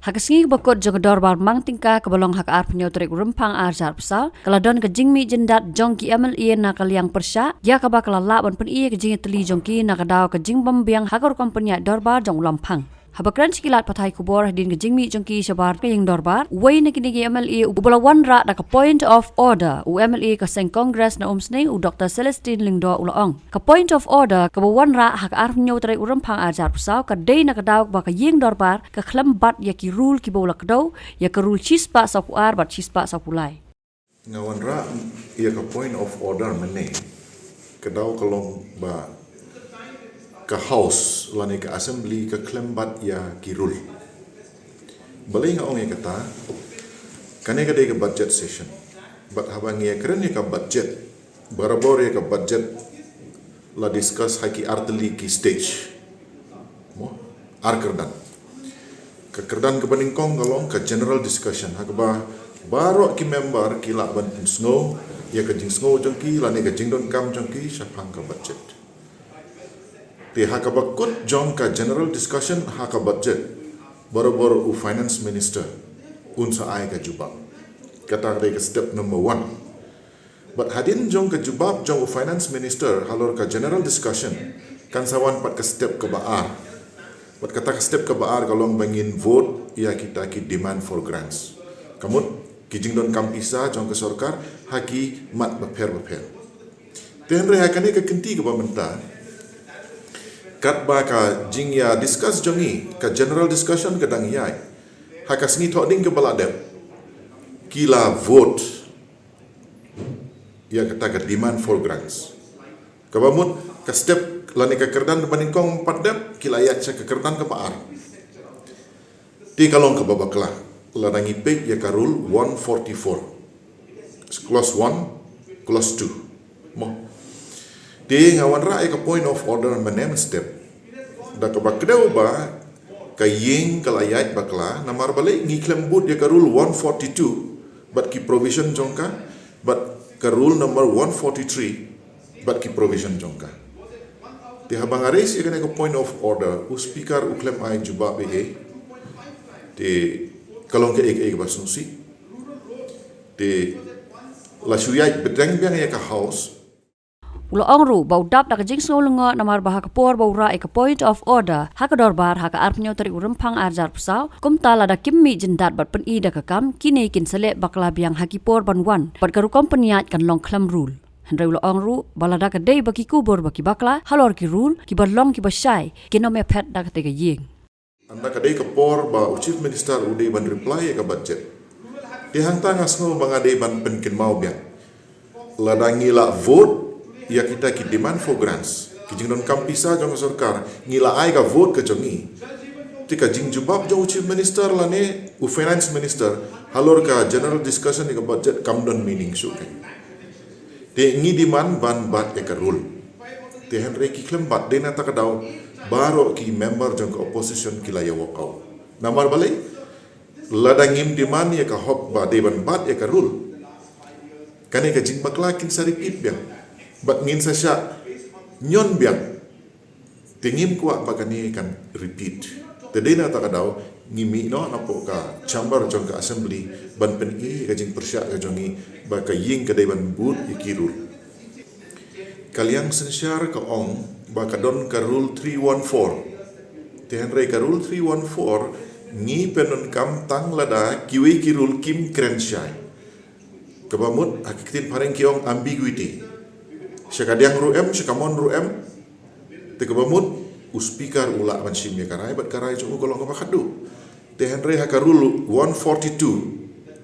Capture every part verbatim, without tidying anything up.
Ha ka sngi kaba kut jong ka dorbar mang tyngka kaba long ha ka arphew tarik u Rymphang arhajar arphew saw, ka la don ka jingmih jyndat jong ki M L A na ka liang pyrshah ïa kaba ka la lah ban pyni ïa ka jingïatylli jong ki na ka daw ka jingbym biang ha ka rukom pynïaid dorbar jong u Lamphang. Haba kren sha ki lad pathai khubor hadien ka jingmih jong ki shabar ka ïing dorbar, uwei na kine ki M L A uba la wanrah da ka point of order, u M L A ka seng Congress na Umsning, u Doctor Celestine Lyngdoh, u la ong, ka point of order kaba wanrah ha ka arphew tarik u Rymphang arhajar arphew saw ka dei na ka daw ba ka ïing dorbar ka khlem bat ïa ki rule kiba u la kdew, ïa ka rule shispah sawphew ar bad shispah sawphew lai. Nga wanrah ïa ka point of order mynne, ka daw ka long ba ka House lane ka Assembly ka khlem bat ïa ki rule. Balei nga ong ïa kata? Kane ka dei ka budget session. Bad haba ngi ïakren ïa ka budget, barabor ïa ka budget la discuss ha ki artylli ki stage. Mo, ar kyrdan. Ka kyrdan kaba nyngkong ka long ka general discussion, ha kaba baroh ki member ki lah ban pynsngew ïa ka jingsngew jong ki lane ka jingdonkam jong ki shaphang ka budget. Te ha kaba kut jong ka general discussion ha ka budget, barabor u finance minister un sa ai ka jubab. Kata ka dei ka step number one. Bad hadien jong ka jubab jong u finance minister halor ka general discussion, kan sa wan pat ka step kaba ar. Bad kata ka step kaba ar ka long ba ngin vote ïa kita ki demand for grants. Ka mut ki jingdonkam pisa jong ka sorkar ha ki mat bapher bapher. Te hynrei ha kane ka kynti kaba mynta, katba ka jingïa discuss jong ngi, ka general discussion ka dang ïaid, ha ka sngi Thohdieng kaba la dep, ki la vote ïa kata ka demand for grants. Kaba mut ka step lane ka kyrdan kaba nyngkong pat dep, ki la ïaid sha ka kyrdan kaba ar. Te ka long kaba bakla lada ngi peit ïa ka rule one forty-four, clause one, clause two. Mo. Te nga wanrah ïa ka point of order mynne mynstep da kaba kdew ba ka ïing ka la ïaid bakla, namar balei ngi khlem bud ïa ka rule one forty-two bad ki provision jong ka, bad ka rule number one forty-three bad ki provision jong ka. Te haba nga raise ïa kane ka point of order, u speaker u khlem ai jubab ei ei. Te ka long kaei kaei kaba sngewsih. Te la shu ïaid bteng biang ïa ka House. U la ong ruh ba u dap da ka jingsngew lyngngoh namar ba ha ka por ba u rah ïa ka point of order ha ka dorbar ha ka arphew tarik u Rymphang arhajar arphew saw, kumta lada kim mih jyndat bad pyni da ka kam, kine kin sa leh bakla biang ha ki por ban wan bad ka rukom pynïaid kan long khlem rule. Hynrei u la ong ruh ba lada ka dei ba ki kubur ba ki bakla halor ki rule, kiba long kiba shai kin ym ïaphet da kata ka ïing. Ynda ka dei ka por ba u Chief Minister u dei ban reply ïa ka budget. Te hangta nga sngew ba nga dei ban pynkynmaw biang. Lada ngi la vote ïa kita ki demand for grants, ki jingdonkam pisa jong ka sorkar, ngi la ai ka vote ka jong ngi. Te ka jingjubab jong u Chief Minister lane u Finance Minister halor ka general discussion ïa ka budget kam don meaning shuh kein. Te ngi demand ban bat ïa ka rule. Te hynrei ki khlem bat, dei na kata ka daw baroh ki member jong ka opposition ki la ïa walk out. Namar balei? Lada ngim demand ïa ka hok ba dei ban bat ïa ka rule, kane ka jingbakla kin sa repeat biang. Bad ngin sa shah ñion biang. Te ngim kwah ba kane kan repeat. Te dei na kata ka daw ngi mih noh napoh ka chamber jong ka assembly ban pyni ka jingpyrshah ka jong ngi ba ka ïing ka dei ban bud ïa ki rule. Ka liang synshar ka ong ba ka don ka rule three one four. Te hynrei ka rule three one four ngi pyndonkam tang lada kiwei ki rule kim kren shai. Kaba mut ha ki ktien phareng ki ong ambiguity. Sha ka diang ruh em, sha ka mon ruh em. Te kaba mut u speaker u lah ban shim ïa ka rai bad ka rai jong u ka long kaba khadduh. Te hynrei ha ka rule one forty-two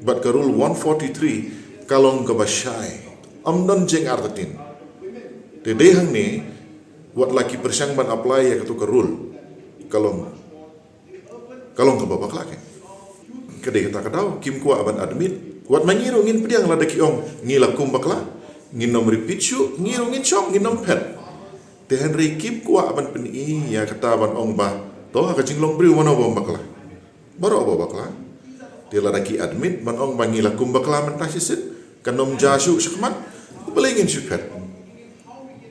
bad ka rule one forty-three ka long kaba shai. Ym don jingartatien. Te dei hangne wat la ki pyrshang ban apply ïa katu ka rule, ka long ka long kaba bakla kein. Ka dei kata ka daw kim kwah ban admit. Wat ma ngi ruh ngin pdiang lada ki ong ngi la kum bakla, ngin ym repeat shuh, ngi ruh ngin shong, ngin ym phet. Te hynrei kim kwah ban pyni ïa kata ban ong ba to ha ka jinglong briew mano ba ym bakla. Baroh ba bakla. Te lada ki admit ban ong ba ngi la kum bakla mynta shisien, kan ym jia shuh shakhmat, balei ngin shu phet?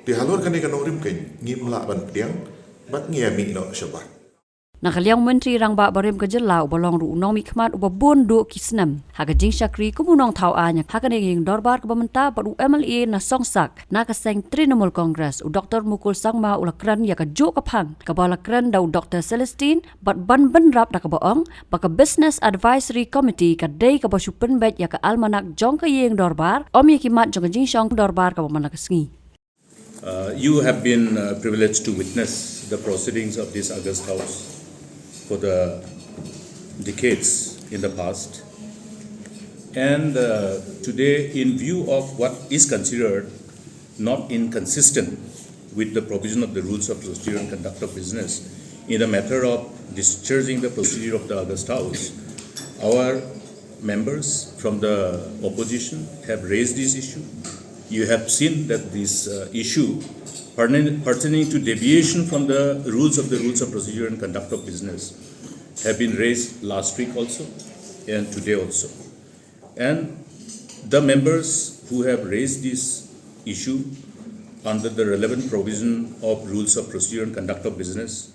Te halor kane ka nongrim kein ngim lah ban pdiang bad ngi ïa mih noh shabar. Na ka liang u Myntri Rangbah barim ka jylla uba long ruh u nongmihkhmat uba bun duh ki snem ha ka jingshakri kum u nongthaw aiñ ha kane ka ïing dorbar kaba mynta bad u M L A na Songsak na ka seng Trinamool Congress, u Doctor Mukul Sangma, u la kren ïa ka juh ka phang kaba la kren da u Doctor Celestine bad ban bynrap da kaba ong ba ka Business Advisory Committee ka dei kaba shu pynbeit ïa ka almanak jong ka ïing dorbar, ym ïa ki mat jong ka jingshong dorbar kaba man la ka sngi. Uh, you have been uh, privileged to witness the proceedings of this August House for the decades in the past. And uh, today, in view of what is considered not inconsistent with the provision of the rules of procedure and conduct of business in the matter of discharging the procedure of the August House, our members from the opposition have raised this issue. You have seen that this uh, issue pertaining to deviation from the rules of the rules of procedure and conduct of business have been raised last week also and today also. And the members who have raised this issue under the relevant provision of rules of procedure and conduct of business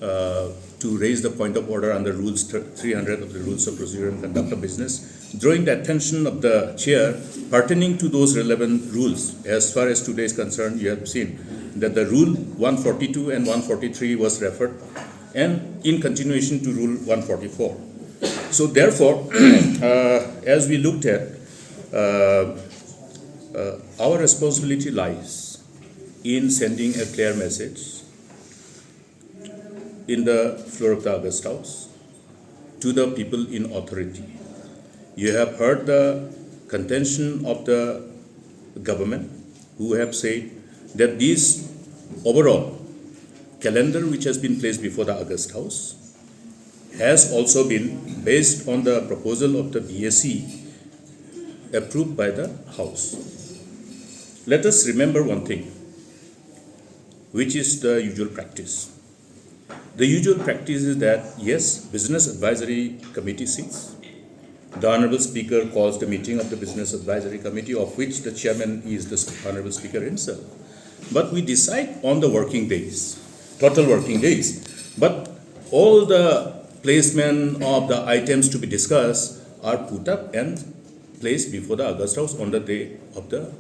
uh, to raise the point of order under rules three hundred of the rules of procedure and conduct of business, drawing the attention of the chair pertaining to those relevant rules. As far as today is concerned, you have seen that the rule one forty-two and one forty-three was referred and in continuation to rule one forty-four. So therefore, uh, as we looked at, uh, uh, our responsibility lies in sending a clear message in the floor of the August House to the people in authority. You have heard the contention of the government, who have said that this overall calendar which has been placed before the August House has also been based on the proposal of the B S E approved by the House. Let us remember one thing, which is the usual practice. The usual practice is that, yes, Business Advisory Committee sits. The Honorable Speaker calls the meeting of the Business Advisory Committee, of which the chairman is the Honorable Speaker himself. But we decide on the working days, total working days. But all the placement of the items to be discussed are put up and placed before the August House on the day of the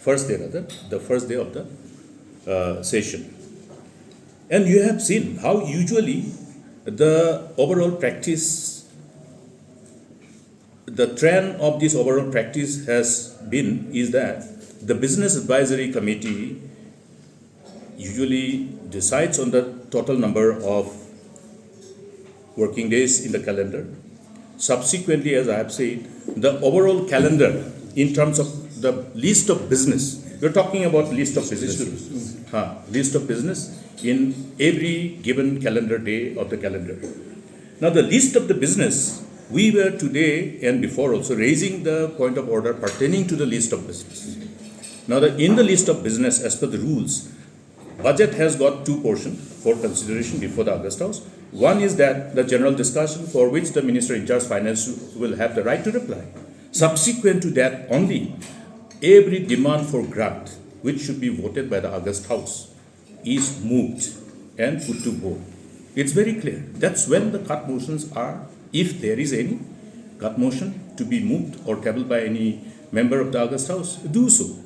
first day, rather, the first day of the uh, session. And you have seen how usually the overall practice, the trend of this overall practice has been is that the Business Advisory Committee usually decides on the total number of working days in the calendar. Subsequently, as I have said, the overall calendar in terms of the list of business, we're talking about list of business, huh, list of business in every given calendar day of the calendar. Now, the list of the business, we were today and before also raising the point of order pertaining to the list of business. Now, the, in the list of business, as per the rules, budget has got two portions for consideration before the August House. One is that the general discussion for which the Minister in charge finance will have the right to reply. Subsequent to that only, every demand for grant which should be voted by the August House is moved and put to vote. It's very clear. That's when the cut motions are, if there is any cut motion to be moved or tabled by any member of the August House, do so.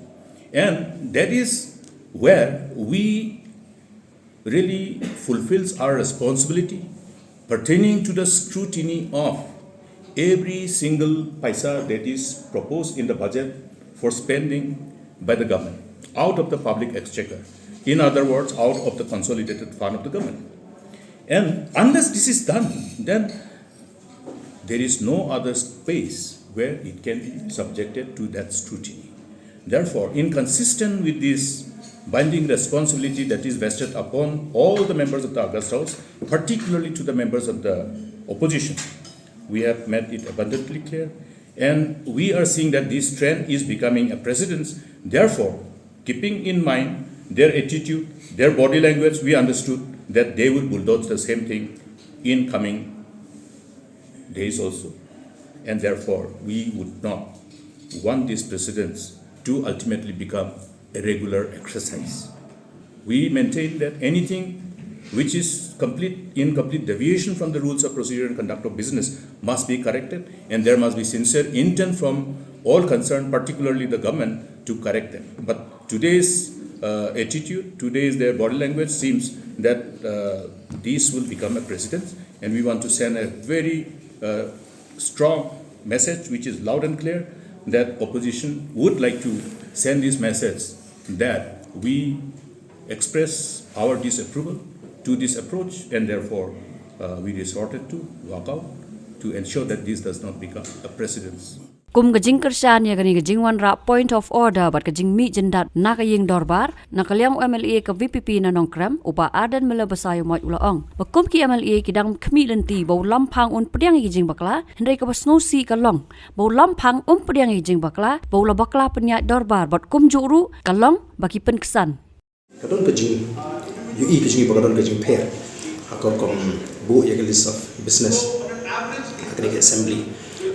And that is where we really fulfills our responsibility pertaining to the scrutiny of every single paisa that is proposed in the budget for spending by the government out of the public exchequer. In other words, out of the consolidated fund of the government. And unless this is done, then there is no other space where it can be subjected to that scrutiny. Therefore, in consistent with this binding responsibility that is vested upon all the members of the August House, particularly to the members of the opposition, we have made it abundantly clear, and we are seeing that this trend is becoming a precedence. Therefore, keeping in mind their attitude, their body language, we understood that they will bulldoze the same thing in coming days also. And therefore, we would not want this precedence to ultimately become a regular exercise. We maintain that anything which is complete in complete deviation from the rules of procedure and conduct of business, must be corrected, and there must be sincere intent from all concerned, particularly the government, to correct them. But today's uh, attitude, today's their body language seems that uh, this will become a precedent, and we want to send a very uh, strong message, which is loud and clear, that opposition would like to send this message that we express our disapproval to this approach, and therefore uh, we resorted to walkout to ensure that this does not become a precedence. Kum ka jingkyrshan ïa kane ka jingwanrah point of order bad ka jingmih jyndat na ka ïing dorbar, na ka liang u M L A ka V P P na Nongkrem, u Bah Ardent Miller Basaiawmoit u la ong ba kum ki M L A ki dang khmih lynti ba u Lamphang un pdiang ïa ki jingbakla, hynrei kaba sngewsih ka long ba u Lamphang um pdiang ïa ki jingbakla, ba u la bakla pynïaid dorbar bad kumjuh ruh ka long ba ki pynksan. Ka don ka jing, ïohi ka jing ba ka don ka jingpher ha ka rukom buh ïa ka list of business ha kane ka assembly.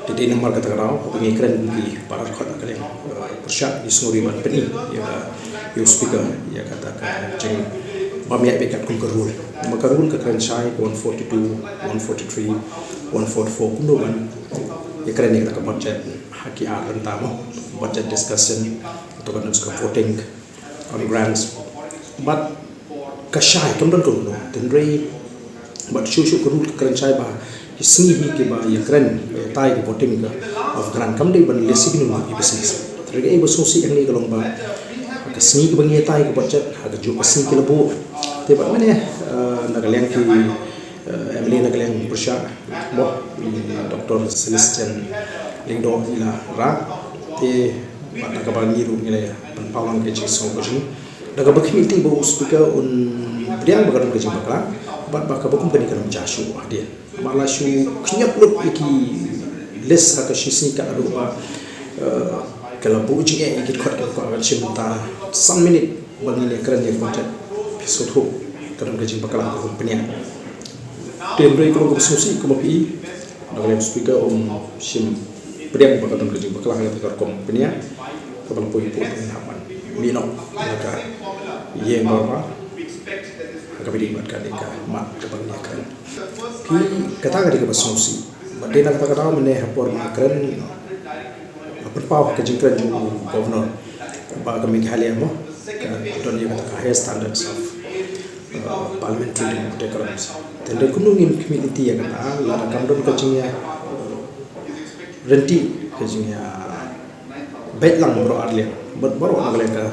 Te dei namar kata ka daw ba ngi kren ki para dkhot ha ka liang, eh, pyrshah, ngi sngewdei ban pyni ïa ka, ïa u speaker ïa kata ka jing bym ïaid beit katkum ka rule. Namar ka rule ka kren shai one forty-two, one forty-three, one forty-four, kumno ban ïa kren ïa kata ka budget ha ki ar bynta mo, budget discussion, to ka voting on grants. But ka shai kam don kumno, hynrei bad shuh shuh ka rule ka kren shai ba ki sngi hi kiba ïa kren, ïa tai ki voting ka of grant kam dei ban list ïa kino kino ki business. Hynrei kaei ba sngewsih hangne ka long ba ka sngi kiba ngi ïa tai ka budget ha kajuh ka sngi ki la buh. Te bad mynne, eh, na ka liang ki, eh, M L A na ka liang pyrshah mo, i Doctor Celestine Lyngdoh i la rah. Te bad na kaba ngi ruh ngi la ïa pynpaw lang ka jingsngew ka jong ngi. Da kaba khmih lynti ba u speaker un pdiang ba ka don ka jingbakla, bad ba kaba kum kane kan ym jia shuh hadien. Namar la shu khñiot lut ïa ki list ha ka shi sngi ka la duh ba, eh, ka la buh jingeh ïa ki dkhot kiba kwah ban shim mynta san minit ba ngin ïa kren ïa ka budget. Phi sngewthuh ka don ka jingbakla ka kum pynïaid. Te hynrei ka long kaba sngewsih kumba phi i, na ka liang u speaker um shym pdiang ba ka don ka jingbakla ha kata ka rukom pynïaid kaba la poi hapoh ba ngin hap ban mih noh na ka ïing dorbar ha kaba ïadei bad kane ka mat kaba ngin ïa kren. Phi, kata ka dei kaba sngewsih. Bad dei na kata ka daw mynne ha por ba nga kren, nga pynpaw ha ka jingkren jong u Governor ba ka Meghalaya mo ka don ïa kata ka higher standards of, uh, parliamentary democratic governance. Te hynrei kumno ngin khmih lynti ïa kata lada kam don ka jingïa, uh, rynti, ka jingïa beit lang baroh ar liang, bad baroh na ka liang ka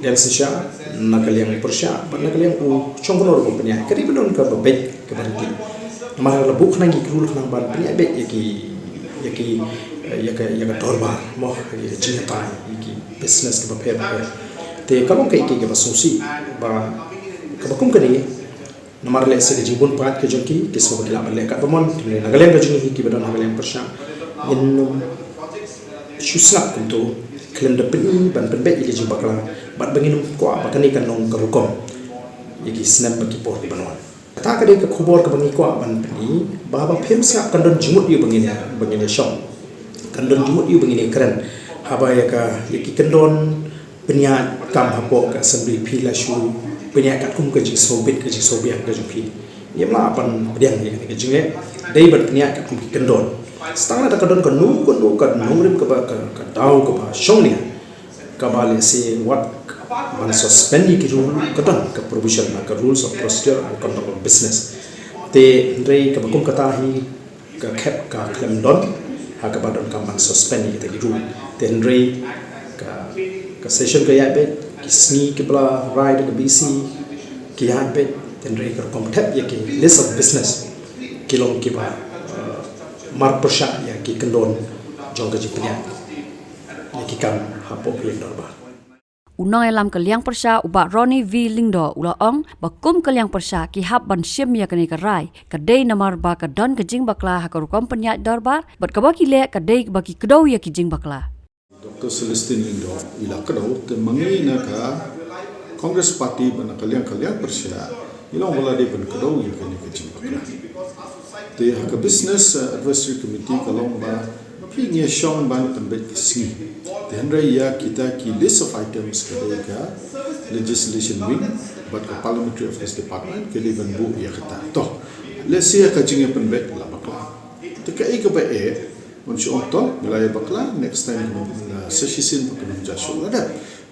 liang synshar, na ka liang pyrshah bad na ka liang u shongknor ba pynïaid. Ka dei ban don kaba beit kaba rynti. Namar la buh khnang ki rule khnang ban pynïaid beit ïa ki, ïa ki, eh, ïa ka, ïa ka dorbar mo, ïa ka jingïatai ïa ki business kiba pher ba pher. Te ka long kaei kaei kaba sngewsih ba kaba kum kane. Namar lehse ka jingbun paid ka jong ki, ki sngew ba ki lah ban leh katba mon, te na ka liang ka jong ngi kiba don ha ka liang pyrshah, ngin ym shu sngap kumto khlem da pyni ban pynbeit ïa ka jingbakla, bad ba ngin ym kwah ba kane kan long ka rukom ïa ki snem bad ki por kiban wan. Kata ka dei ka khubor kaba ngi kwah ban pyni, ba haba phim sngap kan don jingmut ïa u ba ngin ïa, ba ngin ïa shong, kan don jingmut ïa u ba ngin ïa kren. Haba ïa ka, ïa ki kyndon pynïaid kam hapoh ka assembly phi la shu pynïaid katkum ka jingsngewbit ka jingsngewbiang ka jong phi. Ngim lah ban pdiang ïa kane ka jingleh, dei ban pynïaid katkum ki kyndon. Tang lada ka don kano kano ka nongrim kaba ka, ka daw kaba shongnia, kaba lehse wat ban suspend ïa ki rule, ka don ka provision ha ka rules of procedure and conduct of business. Te hynrei kaba kum kata hi ka khep ka khlem don ha kaba donkam ban suspend ïa kita ki rule. Te hynrei ka, ka session ka ïaid beit, ki sngi kiba la rai da ka B C ki ïaid beit, te hynrei ka rukom thep ïa ki list of business ki long kiba, eh, mar pyrshah ïa ki kyndon jong ka jingpynïaid ïa ki kam hapoh ka ïing dorbar. U nongïalam ka liang pyrshah u Bah Ronnie V Lyngdoh u la ong ba kum ka liang pyrshah ki hap ban shim ïa kane ka rai, ka dei namar ba ka don ka jingbakla ha ka rukom pynïaid dorbar, bad kaba ki leh ka dei ba ki kdew ïa ki jingbakla. Doctor Celestine Lyngdoh i la kdew, te ma ngi na ka Congress Party bad na ka liang ka liang pyrshah ngi la ong ba la dei ban kdew ïa kane ka jingbakla. Te ha ka Business, eh, Advisory Committee ka long ba phi ngi shong ban pynbeit ki sngi. Te hynrei ïa kita ki list of items ka dei ka Legislation Wing bad ka Parliamentary Affairs Department ki dei ban buh ïa kata. To, lehse ïa ka jingïapynbeit la bakla. Te kaei kaba eh, ngan shu ong to, ngi la ïa bakla, next time kan sa shisien ba kan ym jia shuh lada.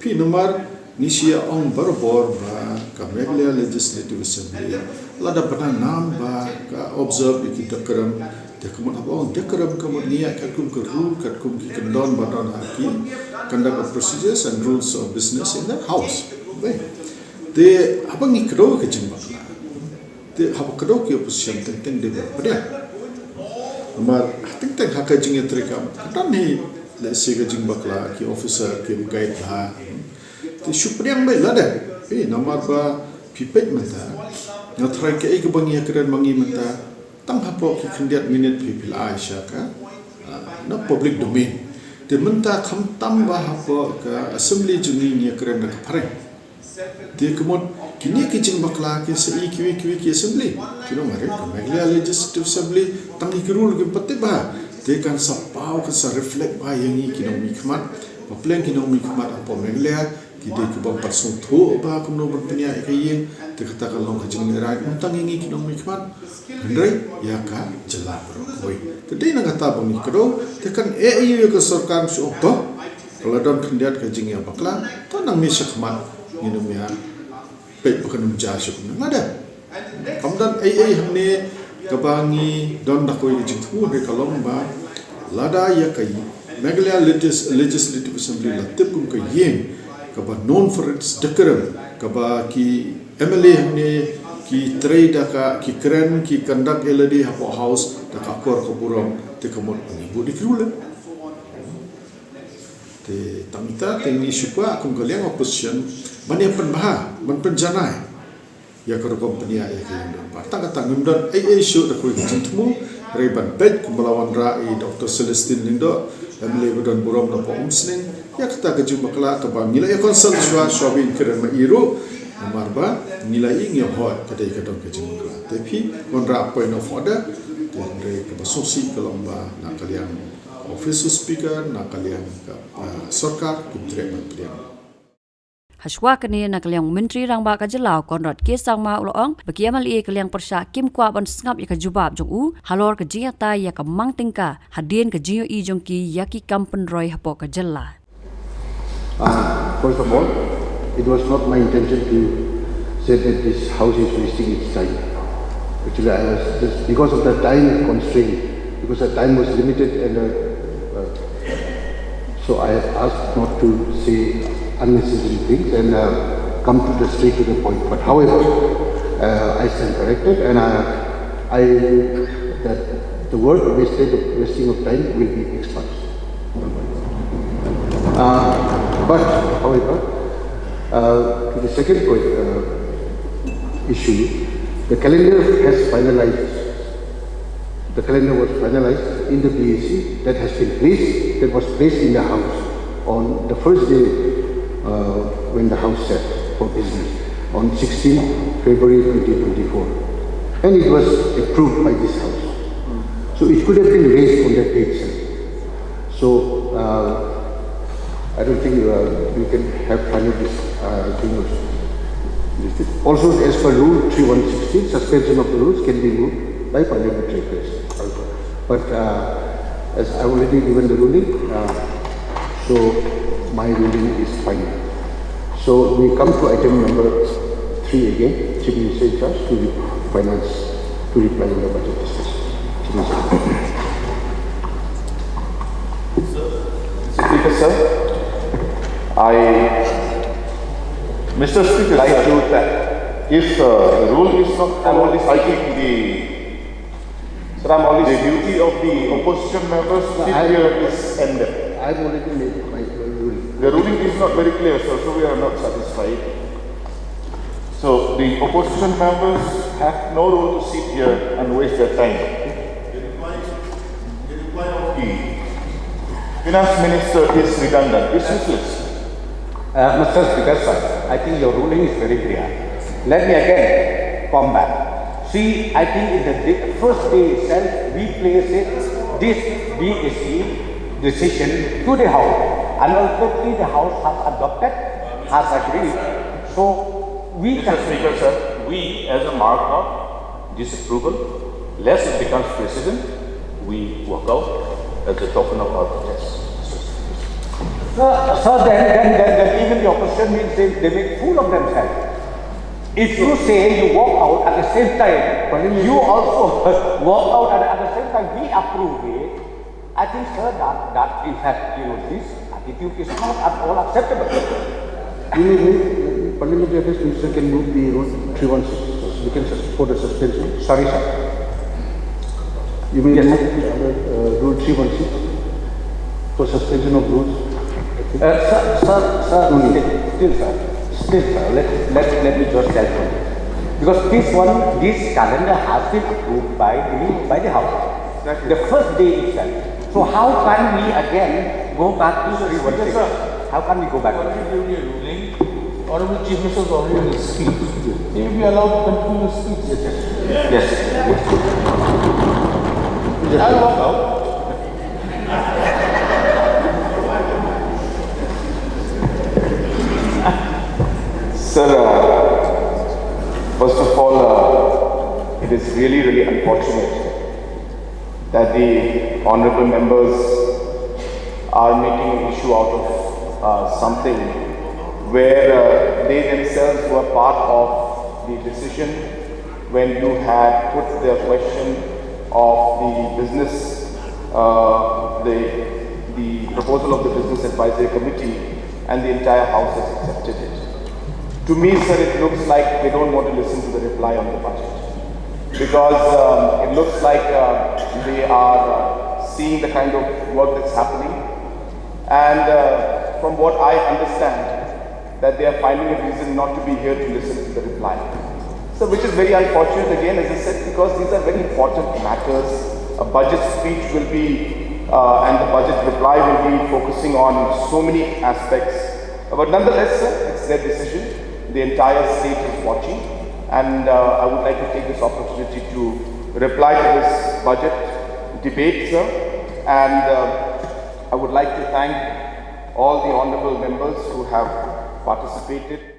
Phi namar ngi shu ïa ong barabor ba ka Meghalaya Legislative Assembly lada ba na nam ba ka observe ïa ki decorum, te ka mut haba ong decorum ka mut ngi ïa katkum ka rule, katkum ki kyndon ba don ha ki conduct of procedures and rules of business in the House. Te haba ngi kdew ka jingbakla, te haba kdew ki opposition teng teng dei ban pdiang. Namar teng teng ha ka jingïatreikam ka don hi, lehse ka jingbakla ki officer kim guide bha. Te shu pdiang beit lada. Phi namar ba phi peit mynta, nga tharai kaei kaba ngi ïakren ma ngi mynta, tang hapoh ki khyndiat minit phi phi la ai sha ka, ah, na public domain. Te mynta khamtam ba hapoh ka assembly jong ngi ngi ïakren da ka phareng. Te ka mut kine ki jingbakla ki sa i kiwei kiwei ki assembly. Ki long hynrei ka Meghalaya Legislative Assembly tang ïa ki rule kim pat tip bha. Te kan sa paw, kan sa reflect bha ïa ngi ki nongmihkhmat. Ba pleng ki nongmihkhmat hapoh Meghalaya ki dei kiba pat sngewthuh bha kumno ban pynïaid ïa ka ïing. Te kata ka long ka jingïarai ym tang ïa ngi ki nongmihkhmat, hynrei ïa ka jylla baroh kawei. Te dei na kata ba ngi kdew, te kan eh ïa ka sorkar shu ong to, ka la don khyndiat ka jingïabakla, to nang mih shakhmat, ngin ym ïa peit ba kan ym jia shuh kumne lada. Kam don ei ei hangne kaba ngi don da kawei ka jingthmu, hynrei ka long ba lada ïa ka Meghalaya Legis-, Legislative Assembly la tip kum ka ïing kaba known for its decorum, kaba ki M L A hangne ki trei da ka, ki kren, ki conduct ïa lade hapoh House da ka akor ka burom, te ka mut ba ngi buh da ki rule. Te tang ita te ngi shu kwah kum ka liang opposition ban ïa pynbha, ban pynjanai ïa ka rukom pynïaid ïa ka ïing dorbar. Tang kata ngim don ei ei shuh da kawei ka jingthmu, hynrei ban peit kumba la wanrah i Doctor Celestine Lyngdoh, M L A ba don burom na Umsning, ïa kata ka jingbakla kaba ngi la ïa consult shuwa, shuwa ba in kren ma i ruh, namar ba ngi la i ngi ïoh ka dei ka don ka jingbakla. Te phi wanrah point of order, te hynrei kaba sngewsih ka long ba na ka liang Office of Speaker, na ka liang ka, ah, sorkar, kim treh ban pdiang. Hashwa kane na ka liang u Myntri Rangbah ka jylla u Conrad K Sangma u la ong ba ki M L A ka liang pyrshah kim kwah ban sngap ïa ka jubab jong u halor ka jingïatai ïa ka mang tyngka hadien ka jingïohi jong ki ïa ki kam pynroi hapoh ka jylla. Uh, first of all, it was not my intention to say that this house is wasting its time. Actually, I was just, because of the time constraint, because the time was limited, and uh, uh, so I asked not to say unnecessary things and uh, come to the straight to the point. But however, uh, I stand corrected, and I, I that the word wasted, wasting of time will be expunged. Uh, but, however, uh, to the second point, uh, issue, the calendar has finalized, the calendar was finalized in the B A C that has been placed, that was placed in the House on the first day uh, when the House sat for business on sixteenth February twenty twenty-four. And it was approved by this House. So it could have been raised on that day itself. So uh, I don't think uh, you can have final this uh, thing also. Also, as per Rule three one sixteen, suspension of the rules can be moved by parliamentary request. But uh, as I already given the ruling, uh, so my ruling is final. So we come to item number three again, Chief Minister in charge to finance, to reply on the budget discussion. Chief Minister. Speaker sir, I Mister Speaker, like sir, to that if uh, the rule is not followed, I think the Sir, I'm always the duty of the opposition members to sit I- here is ended. I've already made my ruling. The ruling is not very clear, sir, so we are not satisfied. So the opposition members have no role to sit here and waste their time. Finance minister is redundant. It's useless. Uh, Mister Speaker, sir, I think your ruling is very clear. Let me again come back. See, I think in the di- first day itself, we place it, this B A C decision to the House. And ultimately, the House has adopted, has agreed. So we Mister Speaker, sir, we, as a mark of disapproval, lest it becomes precedent, we walk out as a token of our protest. Sir, sir, then, then, then, then even the opposition means they, they make fool of themselves. If you say you walk out at the same time, you also walk out and at the same time we approve it, I think, sir, that, that in fact, you know, this attitude is not at all acceptable. You may, may, Parliamentary Affairs Minister can move the rule three one six. You can sus- for the suspension. Sorry, sir. You may Yes. move the other uh, rule three one six for suspension of rules. Uh, sir, sir, sir, still, still, sir, still, sir, let, let, let me just tell you. Because this one, this calendar has been approved by the, by the House. The first day itself. So how can we again go back to three one six? How can we go back? Already during a ruling, Honorable Chief Minister is already in his speech. He will be allowed to continue his speech. Yes, yes. I'll walk out. Sir, uh, first of all, uh, it is really, really unfortunate that the honorable members are making an issue out of uh, something where uh, they themselves were part of the decision when you had put the question of the business, uh, the, the proposal of the Business Advisory Committee, and the entire House has accepted it. To me, sir, it looks like they don't want to listen to the reply on the budget, because um, it looks like uh, they are uh, seeing the kind of work that's happening, and uh, from what I understand, that they are finding a reason not to be here to listen to the reply. So, which is very unfortunate again, as I said, because these are very important matters. A budget speech will be, uh, and the budget reply will be focusing on so many aspects. But nonetheless, sir, it's their decision. The entire state is watching, and uh, I would like to take this opportunity to reply to this budget debate, sir, and uh, I would like to thank all the honorable members who have participated.